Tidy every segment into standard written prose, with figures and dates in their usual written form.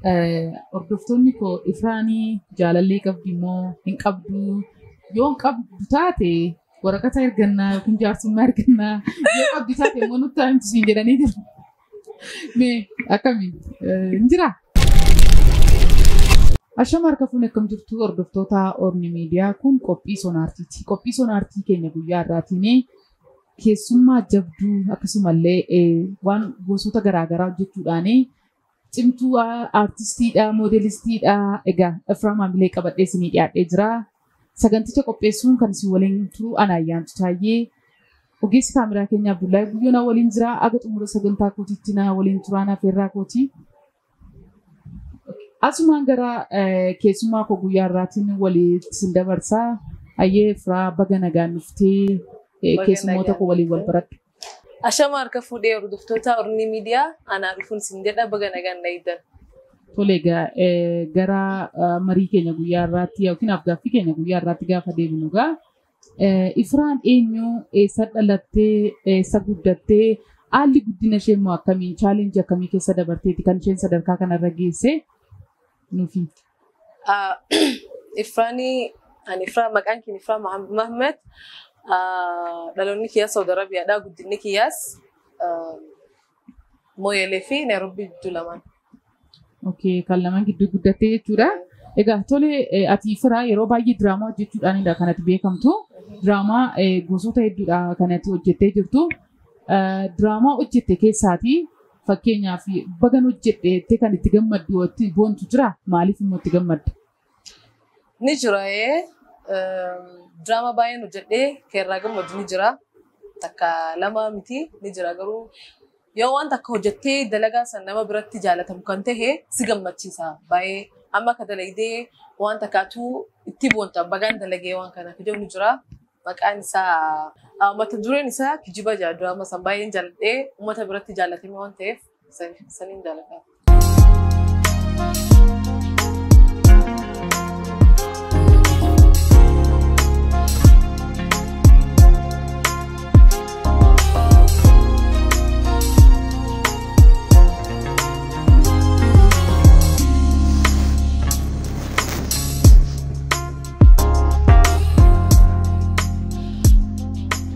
Hordoftoonni koo Ifraanii jaalallee qabdi moo hin qabdu? Yoo hin qabdu taate waraqata ergannaa yookiin jaarsummaa ergannaa, yoo qabdi taate immoo nutti himtu siin jedhanii jiru. Mee akkami hin jiraa? Ashama harka fuune, akkam jirtu hordoftoota Orni Miidiyaa? Kun qophii Sonaartiiti. Qophii Sonaartii keenya guyyaa har'aatiin keessummaa jabduu akkasumallee waan gosoota garaagaraa hojjechuudhaan cimtuu aartistiidha, moodelistiidha. Egaa Ifraa Maamilee qabadhee isinii dhiyaadhee jira. Saganticha qopheessuun kan isin waliin turu ana Ayyaantu Taayyee. Ogeessi kaameraa keenya Abdullahi Guyyoo na waliin jira. Aga xumura sagantaa kootiitti na waliin turaa afeerraa kooti. Asumaan gara keessummaa koo guyyaa har'aatiin walitti isin dabarsaa. Ayyee Ifraa, baga nagaan dhuftee, keessummoota koo waliin wal baradhu. Ashama harka fuudhee hordoftoota Orni Miidiyaa, anaa dhufuun isin jedha, baga nagaan na. Tole, egaa gara marii keenya guyyaa har'aatti yookiin afgaaffii keenya guyyaa har'aatti gaafa deebinu, egaa Ifraan eenyu? Eessa dhalattee? Eessa guddattee? Haalli guddina ishee immoo akkamiin? Challenge akkamii keessa dabarteeti kan isheen sadarkaa kanarra geesse nuufi? Ifraanii, ani Ifraa, maqaan keenya Ifraa Mahmed. Dhaloonni kiyyaas Saudi Arabiyaadha. Guddinni kiyyaas Mooyyelee fi Nairobi gidduu lamaan. Okay, kan lamaan gidduu guddattee jechuudha. Egaa tole, ati Ifraa yeroo baay'ee diraamaa hojjechuudhaanidha kan ati beekamtu. Diraamaa gosoota hedduudha kan ati hojjettee jirtu. Diraamaa hojjette keessaatii fakkeenyaaf bagan hojjedhe jettee kan itti gammaddu, itti boontu jira? Maaliif immoo itti gammadda? Ni jira. Diraamaa baay'een hojjedhee kan irraa gammadu ni jira. Takka lama miti, ni jira. Garuu yoo waan takka hojjettee dalagaa san nama biratti jaalatamu kan ta'e si gammachiisa baay'ee. Amma akka dalagdee waan takkaatu itti boonta, bagaan dalagee waan kana jedhu ni jira. Maqaan isaa, mata dureen isaa Kijiba jedha. Diraama san baay'een jaalladhee, uummata biratti jaalatame waan ta'eef saniin jaalladha.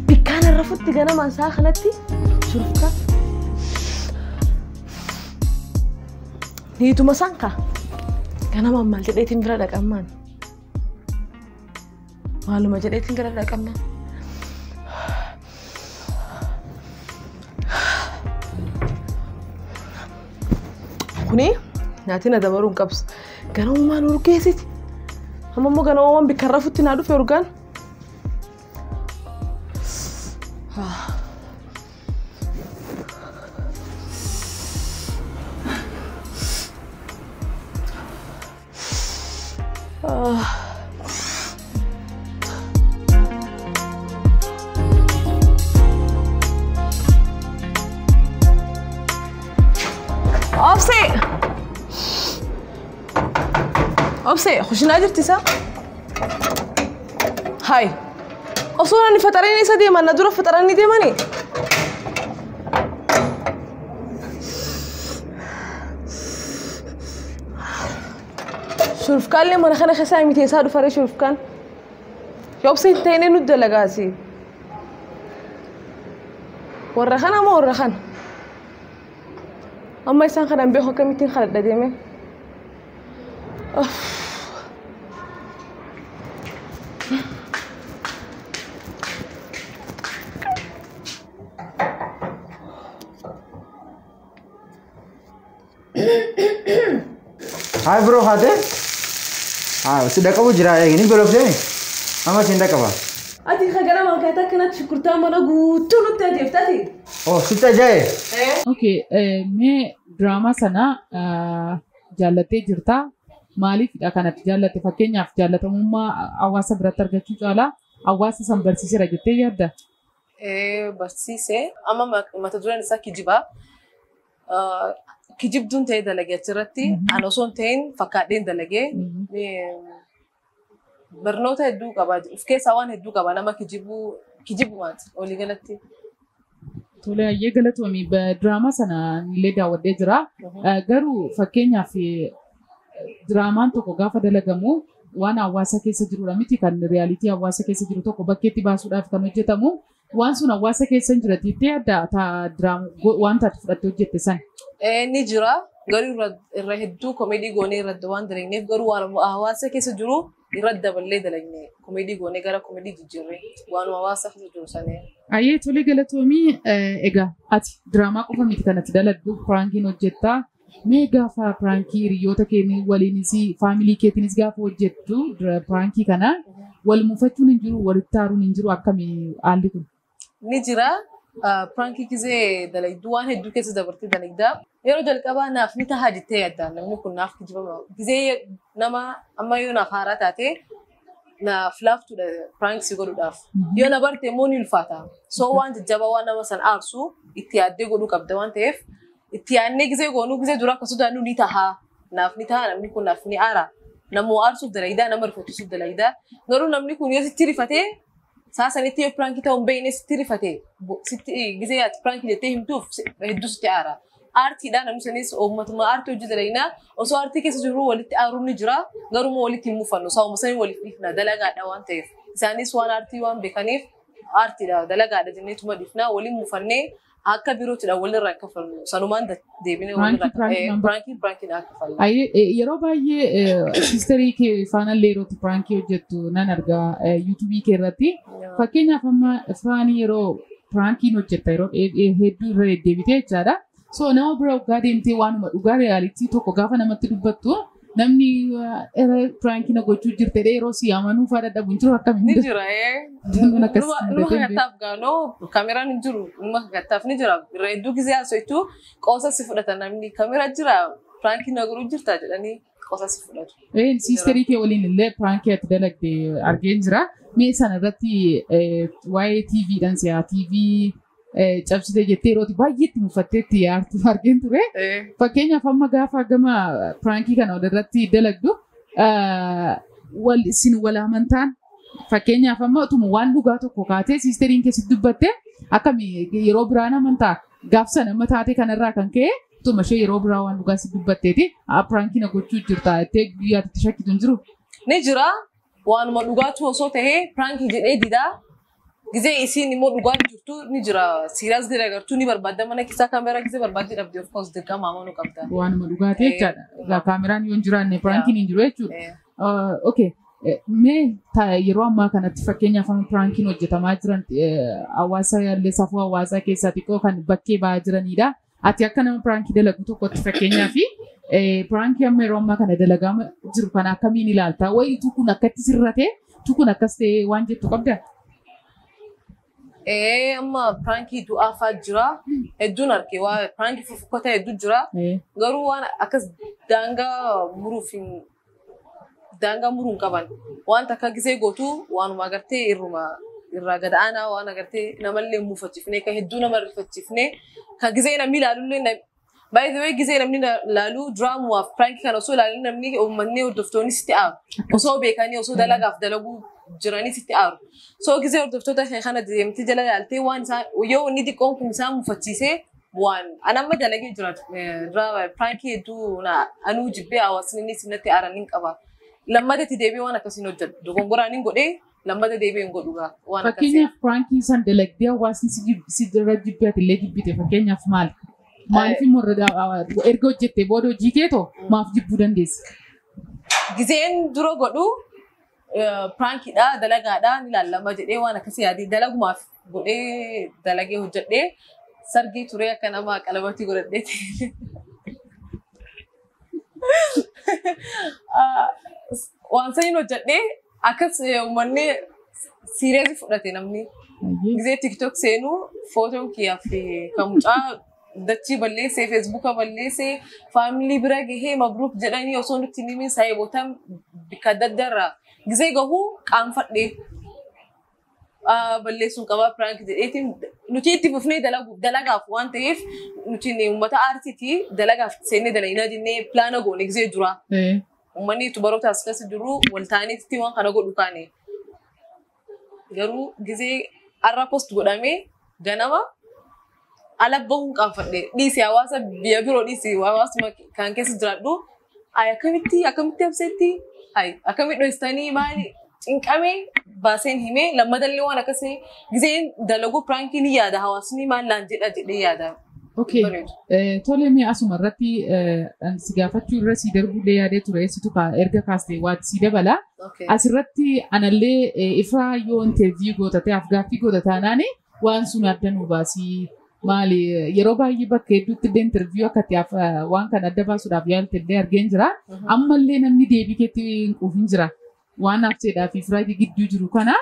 Bikkaan rafutti ganamaan isaa kanatti shurufkaa. Niituma isaan kaa. Ganamaan maal jedheetiin bira dhaqammaan? Maaluma jedheetiin bira dhaqammaan? Kuni nyaati na dabaruu hin qabsu. Ganamumaan urgeessiti. Amma immoo ganamumaan bikka rafutti naa dhufe urgaan. Obsee! Obsee, kushinaa jirti isaa? Hai. Osoo ani faxaranii isa deeman, na dura faxaranii deemanii? Shurufkaallee mana kana keessaa miti, isaa dhufaree shurufkaan. Yoo obsee hin ta'in nutti dalagaasi. Warra kana moo warra kana? Amma isaan kana hin beeku, akkamittiin kadhadha deeme? Hi bro, haate? Ah, si dhaqabu jira, eegni beelofteemi. Amma siin dhaqaba. Ati ka ganama akkaataa akkanatti shukkurtaa mana guutuu nutti ajeeftati. Oh, sitti ajaa'e? Okay, mee diraamaa sana jaallattee jirtaa? Maaliifidha kanatti jaallatte? Fakkeenyaaf jaallatamummaa hawaasa biratti argachuu caalaa hawaasa san barsiiseera jettee yaadda? Barsiise. Amma mata dureen isaa Kijibaa. Kijibduun ta'ee dalagee achirratti ani osoo hin ta'in fakkaadheen dalagee barnoota hedduu qaba. Of keessaa waan hedduu qaba, nama kijibuu kijibumaati walii galatti. Tole ayyee galatoomii diraamaa sana illee daawwadhee jira. Garuu fakkeenyaaf diraamaan tokko gaafa dalagamu waan hawaasa keessa jirudha miti kan reality hawaasa keessa jiru tokko bakkeetti baasuudhaaf kan hojjetamu. Waan sun hawaasa keessa hin jira jettee adda diraamaa wanta ati fudhattee hojjette sana. Ni jira. Garuu irra hedduu komeedii goonee irratti waan dalagneef garuu waan hawaasa keessa jiru irratti daballee dalagne komeedii goonee gara komeedii jijjiirre waan hawaasa keessa jiru sana. Ayyee tole galatoomii egaa ati diraamaa qofa miti kan ati dalagdu prankiin hojjettaa. Mee gaafa prankii hiriyoota keenya waliinis family keetiinis gaafa hojjettu prankii kana wal muufachuun hin jiru walitti aaruun hin jiru akkamii haalli kun? Ni jira. Prankii gizee dalagduu waan hedduu keessa dabartee dalagdaa. Yeroo jalqabaa naaf ni tahaa jettee yaadda namni kun naaf kijibama. Gizee nama amma yoo naaf haaraa taate naaf laaftuudha prank si godhuudhaaf. Yoo na barte immoo ni ulfaata. So waan jajjabaa waan nama san aarsu itti yaaddee godhuu qabda waan ta'eef itti yaadnee gizee goonuu gizee dura akka sodaannu ni tahaa. Naaf ni tahaa namni kun naaf ni aara. Namuu aarsuuf dalagdaa nama rifachiisuuf dalagdaa. Garuu namni kun yoo sitti rifatee saasanitti yoo prankii ta'uu hin beekne sitti rifate sitti gizee ati prankii jettee himtuuf hedduu sitti aara. Aartiidha namni sanis uummatuma aartii hojii dalagnaa osoo aartii keessa jirru walitti aaruun ni jira garuu walitti hin mufannu saawuma sanii waliif dhiifna dalagaadha waan ta'eef isaanis waan aartii waan beekaniif aartiidha dalagaadha jenneetuma dhiifna waliin mufannee akka biroottidha walirraa hin kafalnu sanumaan deebinee walirraa prankii prankiidha akka kafallu. Yeroo baay'ee sisterii kee faanallee yeroo prankii hojjettu nan argaa yuutuubii kee irratti. Fakkeenyaaf amma faanii yeroo prankiin hojjetta yeroo hedduu irra deddeebitee jechaadha. So nama bira waggaa deemtee waanuma dhugaa reality tokko gaafa namatti dubbattu namni prankii na gochuu jirte yeroo si amanuu fa'aa dadhabu hin jiru akkamiin. Ni jira. Numa kakattaaf gaanoo kaameraan hin jiru numa kakattaaf ni jira. Irra hedduu gizee haasoftu qoosa si fudhata namni kaameraa jira prankii na godhuu jirta jedhanii qoosa si fudhatu. Siisterii kee waliin illee prankii ati dalagde argeen jira. Mee sana irratti waa'ee TVdhaan si'a TV cabsite jettee yeroo baay'eetti mufatteetti yaartu argeen ture. Fakkeenyaaf amma gaafa gama prankii kana walirratti dalagdu isin wal amantaan fakkeenyaaf amma utuma waan dhugaa tokko kaatee siisteriin keessatti dubbatte akkami yeroo biraan amantaa gaafsa nama taate kanarraa kan ka'e utuma ishee yeroo biraa waan dhugaa si dubbatteeti prankii na gochuu jirta jettee guyyaatti shakkitu hin jiru. Ni jira waanuma dhugaatu osoo ta'ee prankii jedhee didaa. Gizee isiin immoo dhugaa jirtu ni jira. Siiraas gadi agartuu ni barbaadda mana keessaa kaameraa gizee barbaadde dhabde of course dirqama amanuu qabda. Waanuma dhugaatee jechaadha. Kaameraan yoo hin jiraanne prankiin hin jiru jechuudha. Okay. Mee yeroo ammaa kanatti fakkeenyaaf amma prankiin hojjetamaa jiran hawaasa illee safuu hawaasaa keessaa xiqqoo kan bakkee ba'aa jiranidha. Ati akka nama prankii dalagu tokkotti fakkeenyaaf prankii amma yeroo ammaa kana dalagaa jiru kana akkamiin ilaalta? Wayitu kun akkatti sirratee kun akkas ta'ee waan jettu qabdaa? Amma prankii du'aa fa'aa jira. Hedduun arge waa prankii fufukkataa hedduu jira. Garuu waan akkas daangaa muruuf daangaa muruu hin qaban. Waan takka gizee gootu waanuma agartee irruma irraa gad aanaa waan agartee namallee mufachiifne kan hedduu nama rifachiifne kan gizee namni ilaalullee by the way gizee namni ilaalu diraamumaaf prankii kana osoo ilaalanii namni uummanni hordoftoonni sitti aaru. Osoo beekanii osoo dalagaaf dalaguu jiranii sitti aaru. So gizee hordoftoota kana deemtee jala ilaaltee waan isaan yoo inni xiqqoon kun isaan mufachiisee waan an amma dalagee jira prankii hedduu anuu jibbee hawaasni inni sinatti aaran hin qaba. Lammata itti deebi'ee waan akkasiin hojjedhu dogongoraan hin godhee lammata deebi'ee hin godhu waan akkasii. Fakkeenyaaf prankii san dalagdee hawaasni si irra jibbee ati illee jibbite fakkeenyaaf maali? Maaliif immoo erga hojjettee booda hojii keetoo maaf jibbuu dandeessa? Gizeen dura godhu prankiidha dalagaadha ni ilaallama jedhee waan akkasii yaadee dalagumaaf godhee dalagee hojjedhee sargii turee akka nama qalabatii godhadheeti. Waan saniin hojjedhee akkas uummanni siireesii fudhate namni. Gizee TikTok seenuu footoon kiyyaa fi kan mucaa dachii balleessee feesbuuka balleessee faamilii bira gahee mabruuk jedhanii osoo nutti hin himin saayibotaan bakka adda addaarraa gizee gahuu qaanfadhee balleessuun qabaa prank jedheetiin nuti itti fufnee dalagaaf waan ta'eef nuti uummata aartiiti dalagaaf seennee dalaginaa jennee pilaana goone gizee dura. Uummanni yuutubaroota as keessa jiru wal ta'aniitti waan kana godhu kaane. Garuu gizee har'a post godhamee ganama Ala bahuun qaanfadhe. Dhiisi hawaasa biyya biroo dhiisi hawaasuma kan keessa jiraadhu. Ay akkamitti akkamitti abseetti ay akkamitti dhohistanii maali cinqamee baaseen himee lammadallee waan akkasii giseen dalaguu prankii ni yaada hawaasni maal naan jedha jedhee yaada. Okay. Tole mee asuma irratti si gaafachuu irra si darbullee yaadee ture situ erga kaastee waa si dabala. Asirratti anallee Ifraa yoo interview gootate afgaaffii goota taanaani waan sun adda nu baasii maali yeroo baay'ee bakka hedduutti illee interview akka ta'e waan kana adda baasuudhaaf yaalte illee argeen jira. Ammallee namni deebii keetti hin quufin jira. Waan Abseedhaa fi Ifraa gidduu jiru kana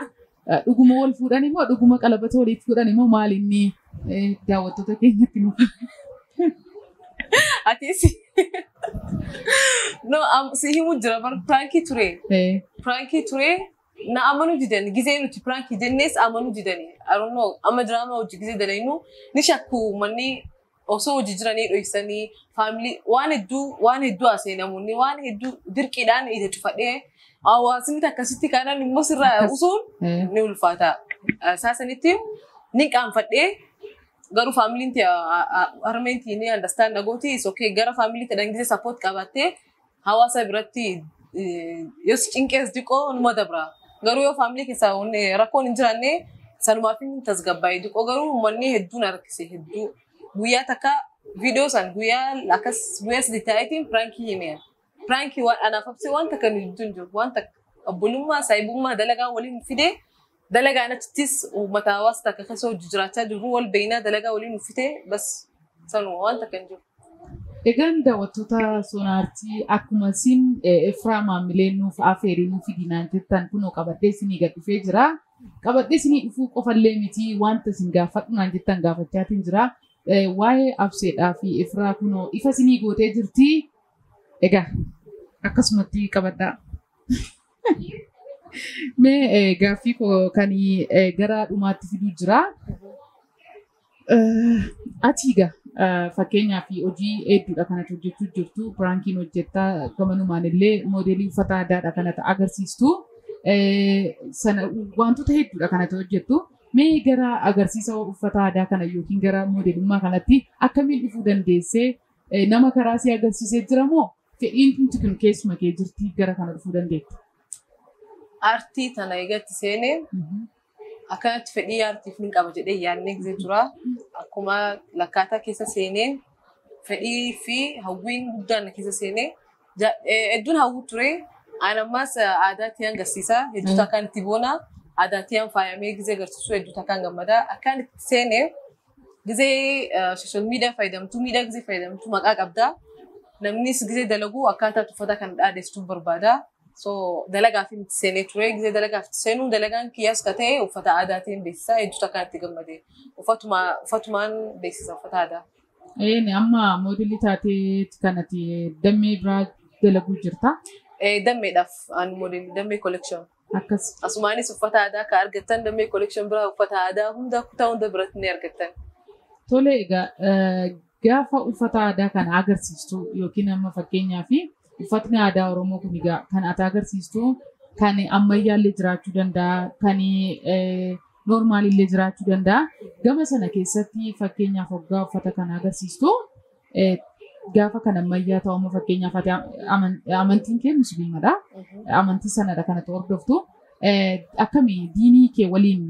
dhuguma wal fuudhan immoo dhuguma qalabata waliif fuudhan immoo maal inni daawwattoota keenyatti nu. Atis. No, si himu jira bar prankii ture. Prankii ture na amanuu didan gisee nuti prankii jennees amanuu didani. I don't know amma diraamaa hojii gisee dalaynu ni shakku manni osoo hojii jiranii dhoksanii faamilii waan hedduu haasa'e namoonni waan hedduu dirqiidhaan ija cufadhee hawaasni akkasitti kanaan immoo sirraa usuun ni ulfaata. Saasanitti ni qaanfadhee garuu faamiliin harmeen ni understand nagooti is okay gara faamilii ta'an gisee support qabaattee hawaasa biratti yoo si cinqees diqoo numa dabra. Garuu yoo faamilii keessaa rakkoon hin jiraanne sanumaaf hin tasgabbaa'e diqoo garuu uummanni hedduun harkise hedduu guyyaa takka viidiyoo san guyyaa akkas guyyaa sadii taa'eetiin prankii himee. Prankii waan anaaf absee waan takka nu gidduu hin jiru waan takka obbolummaa saayibummaa dalagaa waliin fidee dalagaan achittis uummata hawaasa takka keessa hojii jiraachaa jiru wal beeynaa dalagaa waliin fidee bas sanuma waan takka hin jiru. Egaan daawwattoota Sonaartii akkuma isin Ifraa maamilee nuuf afeerii nuuf fidinaan jettan kunoo qabadhee isinii gad dhufee jira. Qabadhee isinii dhufuu qofallee miti wanta isin gaafadhu naan jettan gaafachaatiin jira. Waa'ee Abseedhaa fi Ifraa kunoo ifa isinii gootee jirti. Egaa akkasumatti qabadhaa. Mee gaaffii koo kan gara dhumaatti fiduu jira. Ati egaa fakkeenyaaf hojii hedduudha kanatti hojjechuu jirtu. Prankiin hojjettaa gamanumaan illee moodelii uffata aadaadha kanatti agarsiistu. Sana wantoota hedduudha kanatti hojjettu. Mee gara agarsiisa uffata aadaa kana yookiin gara moodelummaa kanatti akkamiin dhufuu dandeessee nama karaa si agarsiisee jira moo fedhiin dhumti kun keessuma kee jirti gara kana dhufuu dandeette? Aartii tana eegatti seenee akkanatti fedhii aartiif ni qaba jedhee yaadnee gisee jira. Akkuma lakkaataa keessa seenee fedhii fi hawwiin guddaan keessa seenee hedduun hawwuu ture. Ani ammas aadaa tiyaan agarsiisa. Hedduutu akkaan itti boona. Aadaa tiyaan faayamee gisee agarsiisu hedduutu akkaan gammada. Akkaan itti seenee gisee sooshaal miidiyaa fayyadamtu miidiyaa gisee fayyadamtu maqaa qabda. Namnis gisee dalagu akkaataa uffata kan dhaadheessuuf barbaada. So dalagaaf itti seenee ture gisee dalagaaf itti seenuu dalagaan kiyyaas ka ta'e uffata aadaatiin beeksisa hedduutu akkaan itti gammade. Uffatumaan beeksisa uffata aadaa. Amma moodelii taatee kanatti dammee biraa dalaguu jirta. Dammeedhaaf ani moodelii Dammee collection. Akkas. Asumaanis uffata aadaa kan argattan Dammee collection biraa uffata aadaa hunda kutaa hunda biratti ni argattan. Tole egaa gaafa uffata aadaa kana agarsiistu yookiin amma fakkeenyaaf uffatni aadaa Oromoo kun egaa kan ati agarsiistu kan ammayyaallee jiraachuu danda'a, kan noormaalillee jiraachuu danda'a. Gama sana keessatti fakkeenyaaf hoggaa uffata kana agarsiistu gaafa kan ammayyaa ta'u amma fakkeenyaaf ati amantiin kee musliimadha. Amantii sanadha kanatti hordoftu. Akkamii diinii kee waliin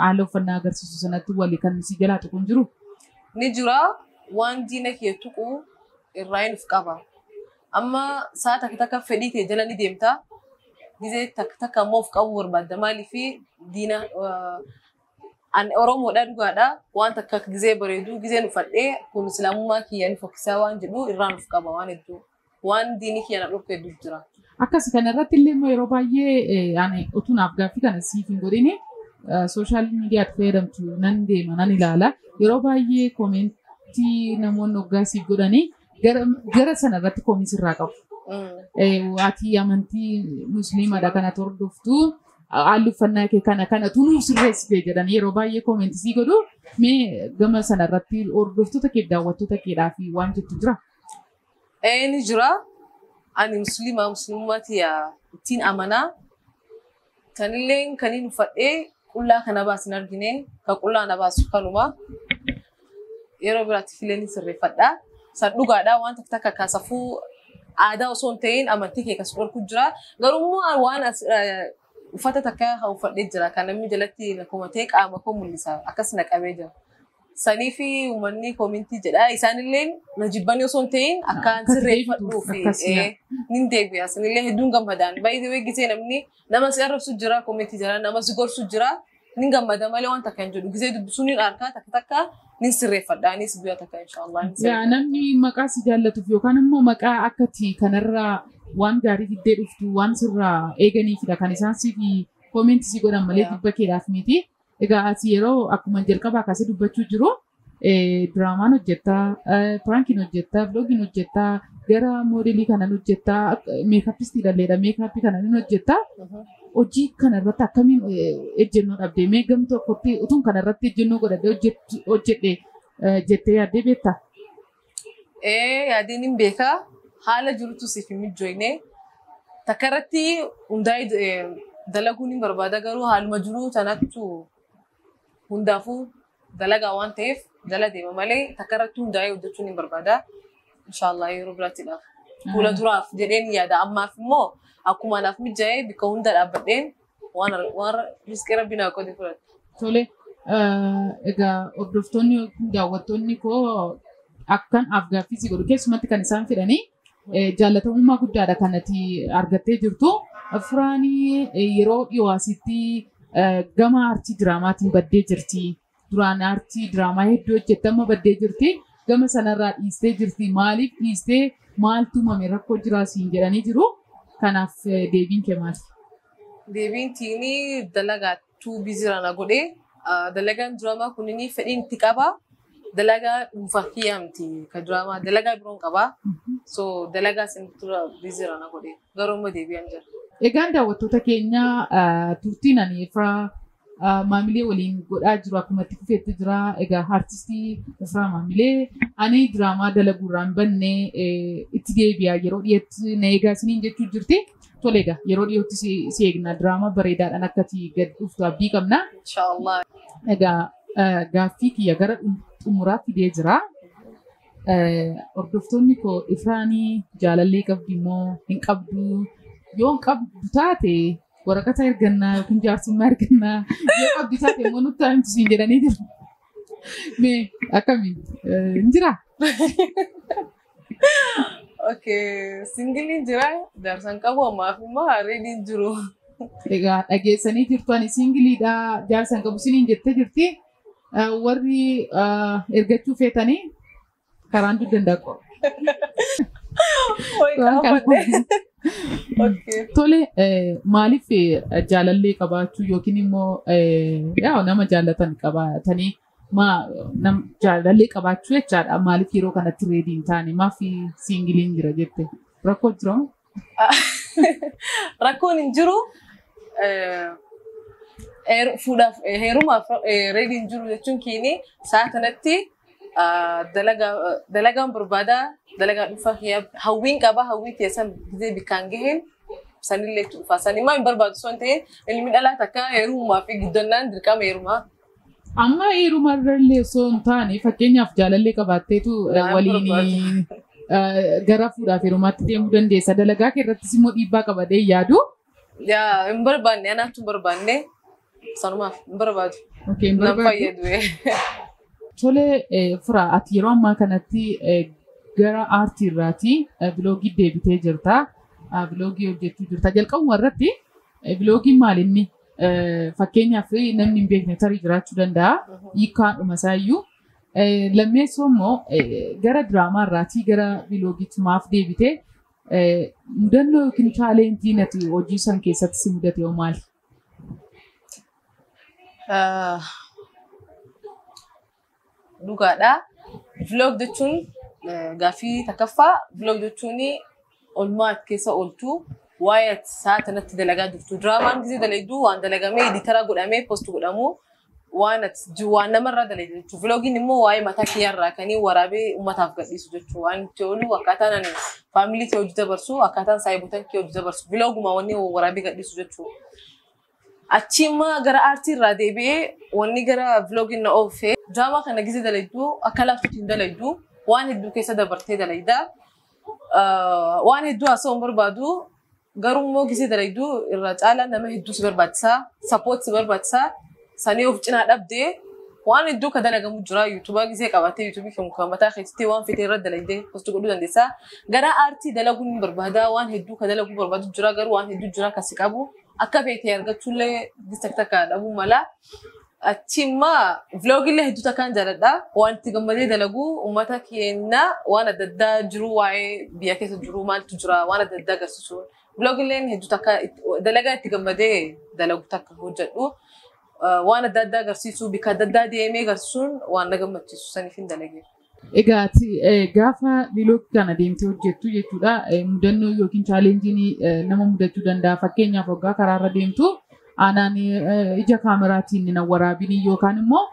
haala uffannaa agarsiisu sanatti walii kan si jalaa tuqu hin jiru? Ni jira waan diina kee tuqu irraa hin of qaba. Amma sa'a takka takka fedhii kee jala ni deemta. Gisee takka takka ammoo of qabuu barbaadda. Maaliif diina ani Oromoodha dhugaadha. Waan takka gisee bareedu giseen uffadhee kun islaamummaa kiyya ni fokkisaa waan jedhu irraan of qaba waan hedduu. Waan diinii kiyya na dhorku hedduutu jira. Akkas kanarratti illee immoo yeroo baay'ee ani utuu naaf gaaffii kana siif hin godhini sooshaal miidiyaatti fayyadamtu nan deema nan ilaala. Yeroo baay'ee koomentii namoonni hoggaa siif godhanii gara sana irratti komii sirraa qabu. Ati amantii musliimadha kanatti hordoftu haalli uffannaa kee kana kanatu nuuf sirreessite jedhanii yeroo baay'ee koomentii sii godhu. Mee gama sana irratti hordoftoota kee daawwattoota keedhaaf waan jettu jira? Ni jira. Ani musliima muslimummaatti ittiin amanaa. Kanillee kaniin uffadhee qullaa kana baasin argine kan qullaa na baasu kanuma. Yeroo biraatti filee ni sirreeffadha. San dhugaadha waan takka takka kaasafuu aadaa osoo hin ta'in amantii kee kas dhorku jira. Garuu waan uffata takka uffadhee jira kan namni jalatti na komatee qaama koo mul'isa akkas na qabee jira. Sanii fi uummanni koomintii jedha. Isaanillee na jibbanii osoo hin ta'in akkaan sirreeffadhuuf nin deebi'a. Sanillee hedduun gammadaan. Baay'ee gisee namni nama si arrabsu jira koomintii jira nama si gorsu jira. Nin gammada malee waan takka hin jedhu. Gisee dubbisuun nin harkaa takka takka nin sirreeffadha. Anis guyyaa takka inshaallah. Namni maqaa si jaallatuuf yookaan immoo maqaa akkati kanarraa waan gaarii fiddee dhuftu waan sirraa eeganiifidha kan isaan siif koomentii si godhan malee jibba keedhaaf miti. Egaa ati yeroo akkuma jalqabaa kaasee dubbachuu jiru diraamaan hojjettaa, piraankiin hojjettaa, viloogiin hojjettaa, gara moodelii kanan hojjettaa, meekaappistii dhalleedha meekaappii kanan hojjettaa. Hojii kanarratti akkamiin ejjennoo dhabdee mee gam tokkotti utuun kanarratti ejjennoo godhadhee hojjedhe jettee yaaddee beektaa? Yaadeen hin beekaa. Haala jirutu siif hin mijoine. Takka irratti hundaa'ee dalaguun hin barbaada garuu haaluma jiruu sanattu hundaafuu dalagaa waan ta'eef jala deema malee takka irratti hundaa'ee hojjechuun hin barbaada. Inshaallah yeroo biraattiidhaaf. Fuula duraaf jedheen yaada. Ammaaf immoo akkuma anaaf mijaa'ee bakka hunda dhaabbadheen waan riskii rabbi naa qote fudhadha. Tole egaa hordoftoonni daawwattoonni koo akkan afgaaffii si godhu keessumatti kan isaan fedhanii jaallatamummaa guddaadha kan ati argattee jirtu. Firaanii yeroo dhiyoo asitti gama aartii diraamaatiin baddee jirti. Duraan aartii diraamaa hedduu hojjette amma baddee jirti. Gama sanarraa dhiistee jirti. Maaliif dhiistee maaltu uumame rakkoo jiraa siin jedhanii jiru. Kanaaf deebiin kee maali? Deebiin tiinii dalagaattuu biizira na godhee dalagaan diraamaa kunniin fedhiin itti qaba. Dalagaa dhuunfaa kiyyaa miti kan diraamaa dalagaa biroon qaba. So dalagaa sin tura biizira na godhee garuu immoo deebi'aan jira. Egaan daawwattoota keenya turtiin ani Ifraa Maamilee waliin godhaa jiru akkuma itti fufeetti jira. Egaa aartistii Ifraa Maamilee ani diraamaa dalaguurraan banne itti deebi'a yeroo dhiyootti na eegaa isiniin jechuu jirti. Tole egaa yeroo dhiyootti si eegna diraamaa bareedaadhaan akkati gad dhuftu abdii qabna. Inshaallah. Egaa gaaffii kiyya gara xumuraatti fidee jira. Hordoftoonni koo Ifraanii jaalallee qabdi moo hin qabdu? Yoo hin qabdu taate waraqata ergannaa yookiin jaarsummaa ergannaa yoo qabdu taate immoo nutti himtu siin jedhanii jiru. Mee akkamiin hin jiraa? Okay, singiliin jira jaarsaan qabu ammaaf immoo reediin jiru. Egaa dhageessanii jirtu ani singiliidha jaarsaan qabu siniin jettee jirti. Warri ergachuu feetanii karaan duddandaaqo. Tole maaliif jaalallee qabaachuu yookiin immoo nama jaallatan qabaatanii jaalallee qabaachuu jechaadha. Maaliif yeroo kanatti reedii hin taane maaf siingiliin jira jette rakkoo jira? Rakkoon hin jiru. Fuudhaaf heerumaaf reedii hin jiru jechuun kiini sa'a kanatti dalagaan barbaadaa dalagaa dhuunfaa hawwiin qaba hawwii keessan gisee bikkaan gaheen sanillee dhuunfaa sanimmaa hin barbaadu osoo hin ta'in ilmi dhalaa takka heerumaa fi guddannaan dirqama heerumaa. Amma heerumarrallee osoo hin taane fakkeenyaaf jaalallee qabaatteetu waliin gara fuudhaaf heerumaatti deemuu dandeessa. Dalagaa kee irrattis immoo dhiibbaa qabadee yaadu. Yaa hin barbaanne anaatu hin barbaanne sanumaaf hin barbaadu. Okay, hin barbaadu. Nan fayyadu. Tole Firaa ati yeroo ammaa kanatti gara aartii irraati biloogii deebitee jirta. Biloogii hojjechuu jirta. Jalqabuma irratti biloogiin maal inni? Fakkeenyaaf namni hin beekne tarii jiraachuu danda'a. Hiikkaadhuma isaayyuu. Lammeessoo immoo gara diraamaa irraatii gara biloogiitti maaf deebitee mudannoo yookiin chaalenjiin ati hojii san keessatti si mudate hoo maali? Dhugaadha. Vlog jechuun gaaffii takkaffaa vlog jechuun oolmaa keessa ooltu waa'ee sa'a kanatti dalagaa jirtu. Diraamaan gisee dalagdu waan dalagamee editara godhamee post godhamu waan waan namarraa dalagdu jechuudha. Vlogiin immoo waa'ee mataa kiyyaarraa kanii waraabee uummataaf gadhiisu jechuudha. Waan itti oolu akkaataan ani faamilii kee hojii dabarsu akkaataan saayiboota kee hojii dabarsu vloguma wanni waraabee gadhiisu jechuudha. Achi immoo gara aartii irraa deebi'ee wanni gara vlogiin na oofee Diraamaa kana gisee dalayduu akka laaftutti hin dalayduu waan hedduu keessa dabartee dalaydaa. Waan hedduu haasa'uu hin barbaadu. Garuu immoo gisee dalayduu irra caalaa nama hedduu si barbaachisaa. Support si barbaachisaa. Sanii of cinaa dhabdee waan hedduu ka dalagamu jira. Yuutuubaa gisee qabattee yuutuubii kan mataa keessatti waan fetee irra dalaydee post godhuu dandeessaa. Gara aartii dalaguun ni barbaada. Waan hedduu ka dalaguu barbaadu jira. Garuu waan hedduu jira kasi qabu. Akka feetee argachuullee gisa takka dhabuu mala. Achimmaa vlogillee hedduu takkaan jaaladha. Waan itti gammadee dalagu uummata keenya waan adda addaa jiru waa'ee biyya keessa jiru maaltu jira waan adda addaa agarsiisu. Vlogilleen hedduu takka dalagaa itti gammadee dalagu takka hojjedhu. Waan adda addaa agarsiisu bikka adda addaa deemee agarsiisuun waan na gammachiisu saniif hin dalagee. Egaa gaafa vlog kana deemtee hojjettu jechuudha mudannoo yookiin chaalenjiin nama mudachuu danda'a. Fakkeenyaaf waggaa karaarra deemtu aanaan ija kaameraatiin na waraabinii yookaan immoo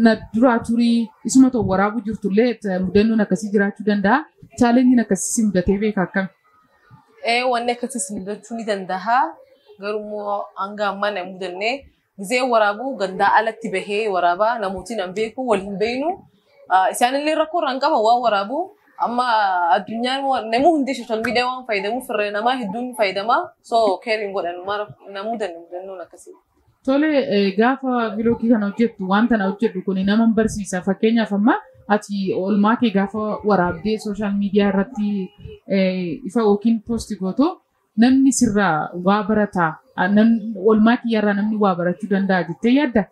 na duraa turii isuma ta'u waraabuu jirtullee mudannoon akkasii jiraachuu danda'a. Chaalenjiin akkasii si mudatee beeka akkami? Wanni akkasii si mudachuu ni danda'a. Garuu immoo hanga ammaa na hin mudannee gisee waraabuu gandaa alatti bahee waraabaa namootiin hin beeku wal hin beeknu. Isaanillee rakkoo irraan qaban waan waraabuu. Amma addunyaan namni hundi social media waan fayyadamuuf irra namaa hedduun fayyadama. So keeriin godhan namuu dannu mudannoon akkasii. Tole gaafa vlogii kana hojjettu wanta na hojjedhu kun nama barsiisa. Fakkeenyaaf amma ati oolmaa kee gaafa waraabdee social media irratti ifa yookiin post gootu namni sirraa waa barataa oolmaa kiyyarraa namni waa barachuu danda'a jettee yaadda?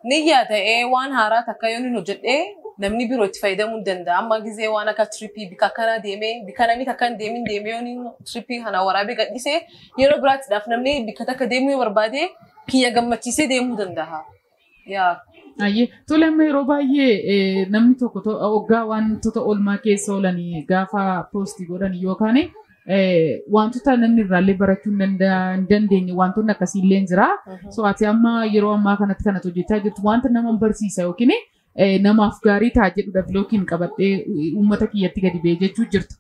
Ni yaada waan haaraa takka yoo inni hojjedhee namni biroo itti fayyadamuu danda'a. Amma gisee waan akka tirippii bikka akkanaa deemee bikka namni takka hin deemin deemee yoo inni tirippii kana waraabee gadhiisee yeroo biraattiidhaaf namni bikka takka deemuu yoo barbaade kiyya gammachiisee deemuu danda'a. Yaa. Ayyee tole amma yeroo baay'ee namni tokko hoggaa wantoota oolmaa keessa oolanii gaafa poostii godhan yookaan wantoota namni irraallee barachuu hin dandeenye wantoonni akkasii illee jira. So ati amma yeroo ammaa kanatti kanatti hojjechaa jirtu wanta nama barsiisa yookiin namaaf gaarii ta'a jedhudha vloogiin qabadhee uummata kiyyatti gadi ba'ee jechuu jirtu.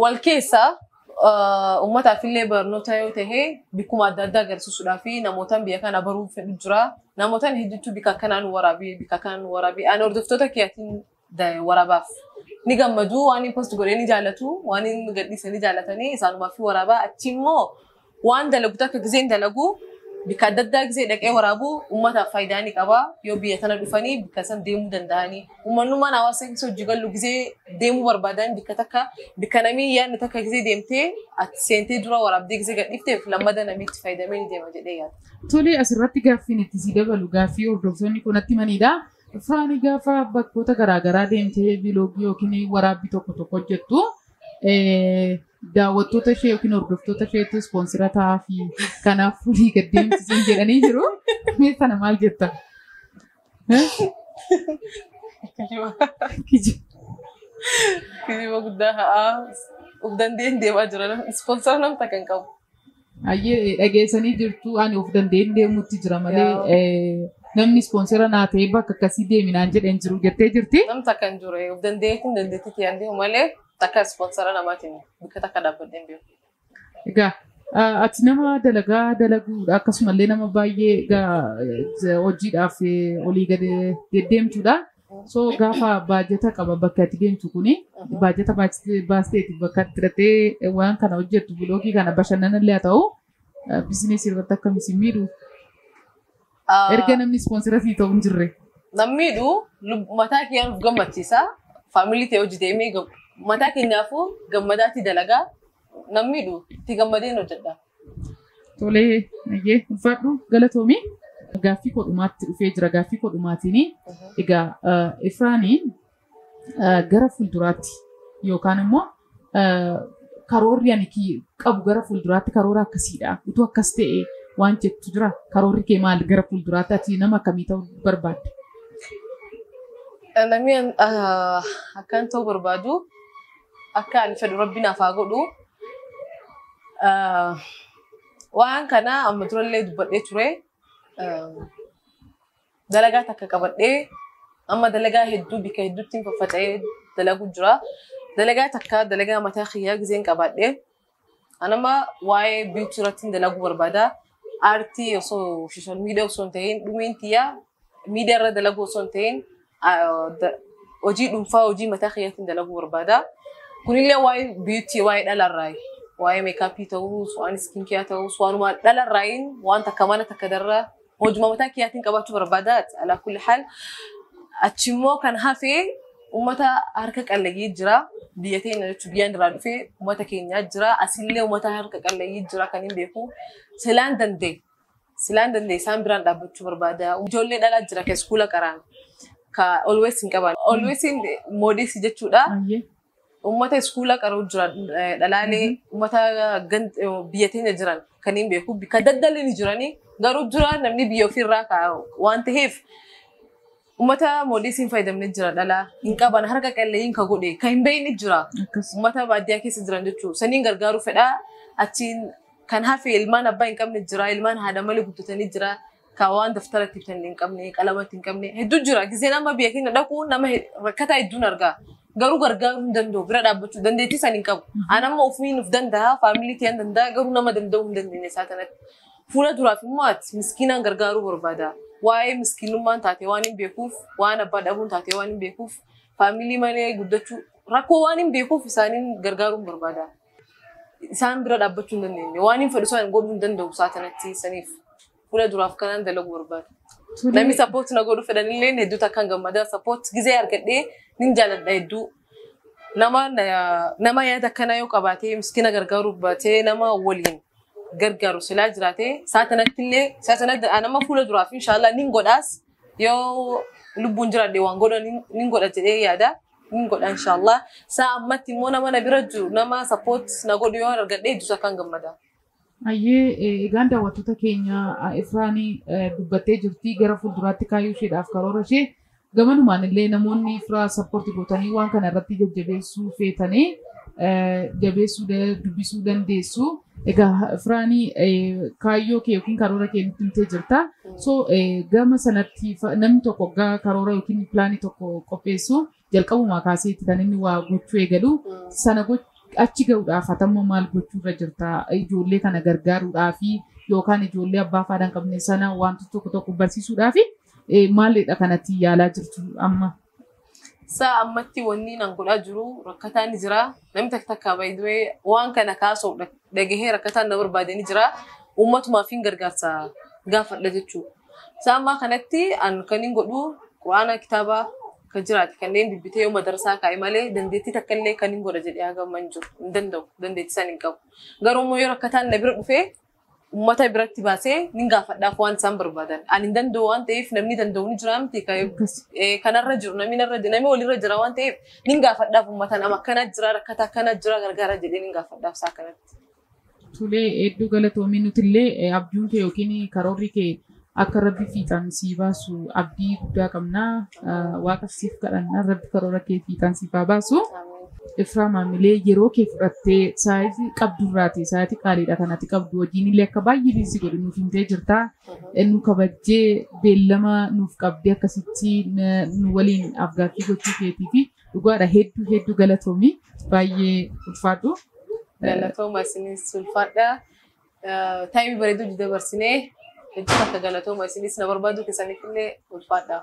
Wal keessa uummataaf illee barnoota yoo ta'e bikkuma adda addaa agarsiisuudhaa fi namootaan biyya kana baruu fedhu jira. Namootaan hedduutu bikka akkanaan waraabee bikka akkanaan waraabee ani hordoftoota kiyyaatiin waraabaaf ni gammadu waan inni post godhee ni jaallatu waan inni gadhiise ni jaallatanii isaanumaa fi waraabaa achi immoo waan dalagu takka giseen dalagu bikka adda addaa gisee dhaqee waraabuu uummataaf faayidaa ni qaba. Yoo biyya tana dhufanii bikka san deemuu danda'anii uummanummaan hawaasa keessa hojii galu gisee deemuu barbaadan bikka takka bikka namni yaadne takka gisee deemtee ati seentee dura waraabdee gisee gadhiifteef lammada namni itti fayyadamee ni deema jedhee yaada. Tole asirratti gaaffiin itti si dabalu gaaffii hordoftoonni kunatti manidha. Faani gaafa bakkoota garaagaraa deemtee vloogii yookiin waraabbii tokko tokko hojjettu daawwattoota ishee yookiin hordoftoota isheetu ispoonsira ta'aa fi kanaaf fuulii gad deemsisuun jedhanii jiru. Mee sana maal jetta? Kijiba guddaa haa of dandeen deemaa jira. Ispoonsara namta kan qabu. Ayyee dhageessanii jirtu ani of dandeen deemuutti jira malee namni ispoonsara naa ta'ee bakka akkasii deeminaan jedheen jiru jettee jirti. Namta kan jiru of dandeetiin dandeettii yaan deemu malee takka ispoonsara namaatiin bakka takka dhaabbadheen beeku. Egaa ati nama dalagaa dalaguudha akkasumallee nama baay'ee hojiidhaaf olii gadi deddeemtuudha. So gaafa baajata qaba bakka ati deemtu kuni baajata baasteeti bakka itti hidhattee waan kana hojjettu vloogii kana bashannanallee haa ta'u bizineesii irratti akkamitti si miidhu? Erga namni ispoonsira sii ta'u hin jirre. Namni miidhu mataa kiyyaan of gammachiisa. Faamilii ta'e hojii deemee mataa keenyaafuu gammadaatti dalagaa namni miidhu itti gammadeen hojjedha. Tolee, ayyee ulfaadhu galatoomii. Gaaffii kodhumaatti dhufee jira. Gaaffii kodhumaatiin egaa Ifraanii gara fuulduraatti yookaan immoo karoorri ani qabu gara fuulduraatti karoora akkasiidha. Utuu akkas ta'e waan jettu jira. Karoorri kee maal gara fuulduraatti ati nama akkamii ta'uu barbaadda? Namni akkan ta'uu barbaadu akka ani fedhu rabbi naaf haa godhu. Waan kana amma durallee dubbadhee ture. Dalagaa takka qabadhee amma dalagaa hedduu bikka hedduutti faffaca'ee dalaguu jira. Dalagaa takka dalagaa mataa kiyyaa giseen qabadhee anama waa'ee biituu irratti dalaguu barbaada. Aartii osoo social media osoo hin ta'in dhumeen tiyyaa Miidiyaa irra dalaguu osoo hin ta'in hojii dhuunfaa hojii mataa kiyyaatiin dalaguu barbaada. Kunillee waa'ee beauty waa'ee dhalarraayi. Waa'ee makeup ta'uus, waan skin care ta'uus, waanuma dhalarraayin waan takka mana takka darra hojuma mataa kiyyaatiin qabaachuu barbaada. Alaa kulli haal achimmoo kan hafee uummata harka qalleeyyii jira. Biyya teenya jechuun biyyaan irraa dhufee uummata keenyaa jira. Asillee uummata harka qalleeyyii jira kan hin beeku. Silaan danda'e isaan biraan dhaabbachuu barbaada. Ijoollee dhalaa jira kan iskuula qaraan ka always hin qaban. Always moodis jechuudha. Uummata iskuula qaruu jira dhalaalee uummata biyya teenya jiran kan hin beeku. Kan daldalli ni jiranii garuu jira namni biyya ofiirraa waan ta'eef uummata moodis hin fayyadamne jira dhalaa hin qaban harka qalleeyyiin ka godhe kan hin beekne jira. Uummata baadiyyaa keessa jiran jechuudha. Saniin gargaaruu fedhaa achiin kan hafe ilmaan abbaa hin qabne jira, ilmaan haadha malee guddatanii jira, kan waan daftara itti bitan hin qabne, qalama itti hin qabne hedduu jira. Giseen amma biyya keenya dhaqu nama rakkataa hedduun argaa. Garuu gargaaruu hin danda'u, bira dhaabbachuu dandeettii san hin qabu. Ani amma ofiin of danda'a, faamilii ta'an danda'a, garuu nama danda'uu hin dandeenye isaa kanatti. Fuula duraaf immoo ati miskiinaan gargaaruu barbaada. Waa'ee miskiinummaan taate waan hin beekuuf, waan abbaa dhabuun taate waan hin beekuuf, faamilii malee guddachuu rakkoo waan hin beekuuf isaaniin gargaaruu barbaada. Isaan bira dhaabbachuu hin dandeenye. Waan hin fedhu isaan godhuu hin danda'u isaa kanatti saniif fuula duraaf kanaan dalaguu barbaada. Namni sappoot na godhu fedhanillee hedduu takkaan gammadaa sappoot gizee argadhee nin jaaladha hedduu. Nama yaada akkanaa yoo qabaatee miskiina gargaaruu baatee nama waliin gargaaru silaa jiraatee isaa kanatti illee isaa sanatti nama fuula duraaf inshaallah nin godhaas yoo lubbuun jiraadhe waan godha nin godha jedhee yaada. Nin godha inshaallah. Saa ammatti immoo nama na bira jiru nama sappoot na godhu yoo argadhe hedduu takkaan gammada. Ayyee egaan daawwattoota keenya Ifraanii dubbattee jirti gara fuulduraatti kaayyoo isheedhaaf karoora ishee gamanumaan illee namoonni Ifraa sappoortii gootanii waan kana irratti jajjabeessuu feetanii jabeessuu dubbisuu dandeessu. Egaa Ifraanii kaayyoo kee yookiin karoora kee nutti himtee jirta. So gama sanatti namni tokko karoora yookiin pilaanii tokko qopheessu jalqabumaa kaaseetti kan inni waa gochuu eegalu sana achi gahuudhaaf hatammoo maal gochuurra jirta ijoollee kana gargaaruudhaaf yookaan ijoollee abbaa fi haadha hin qabne sana wantoota tokko tokko barsiisuudhaaf maalidha kanatti yaalaa jirtu amma? Saa ammatti wanni nan godhaa jiru rakkataan ni jira. Namni takka takka baay'ee waan kana kaasuu dhagahee rakkataan na barbaade ni jira. Uummatumaaf hin gargaarsa gaafadha jechuudha. Saa ammaa kanatti an kan hin godhu quraana kitaaba kan jiraate kanneen bibbitee yoo madarsaa kaa'e malee dandeettii takka illee kan hin godha jedhee hagam hin jiru hin danda'u dandeettii san hin qabu. Garuu immoo yoo rakkataan na bira dhufee uummata biratti baasee nin gaafadhaaf waan isaan barbaadan. Ani hin danda'u waan ta'eef namni danda'u ni jira miti kanarra jiru namni narra jiru namni walirra jira waan ta'eef nin gaafadhaaf uummata nama akkana jira rakkataa akkana jira gargaara jedhee nin gaafadhaaf isaa kanatti. Tulee hedduu galatoomii nutillee abjuun kee yookiin karoorri kee akka rabbi fiixaan sii baasu abdii guddaa qabnaa waaqa siif kadhannaa rabbi karoora kee fiixaan siif haa baasu. Ifraa maamilee yeroo kee fudhattee sa'aatii qabdurraati sa'aatii qaaliidha kanatti qabdu hojiin illee akka baay'ee biisii godhu nuuf himtee jirta. Nu kabajjee beellama nuuf qabdee akkasitti nu waliin afgaaffii gochuu keetii fi dhugaadha hedduu hedduu galatoomii baay'ee ulfaadhu. Galatooma isinis ulfaadha. Taayimii bareedduu dabarsinee hedduu takka galatooma isinis na barbaadu keessaniif illee ulfaadha.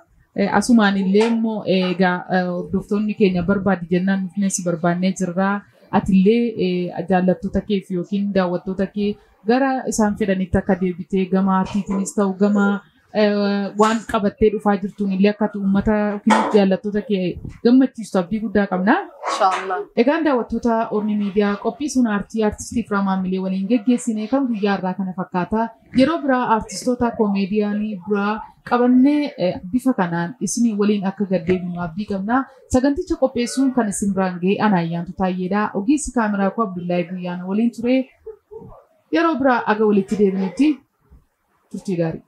Asumaan illee immoo egaa hordoftoonni keenya barbaadi jennaan nufne si barbaannee jirra. Atillee jaallattoota keef yookiin daawwattoota kee gara isaan fedhanitti akka deebitee gama aartiitiinis ta'u gama waan qabattee dhufaa jirtuun illee akka uummata yookiin jaallattoota kee gammachiistu abdii guddaa qabna. Inshallah. Egaan daawwattoota Ormi Miidiyaa qophii sun aartii aartistii Ifraa Maamilee waliin geggeessine kan guyyaa irraa kana fakkaata. Yeroo biraa aartistoota koomeediyaanii biraa qabannee bifa kanaan isinii waliin akka gaddeebinu abdii qabna. Saganticha qopheessuun kan isin biraan ga'e ana Ayyaantu Taayyeedha. Ogeessi kaameraa koo Abdullahi Guyyaana waliin ture. Yeroo biraa aga walitti deebinutti turtii gaarii.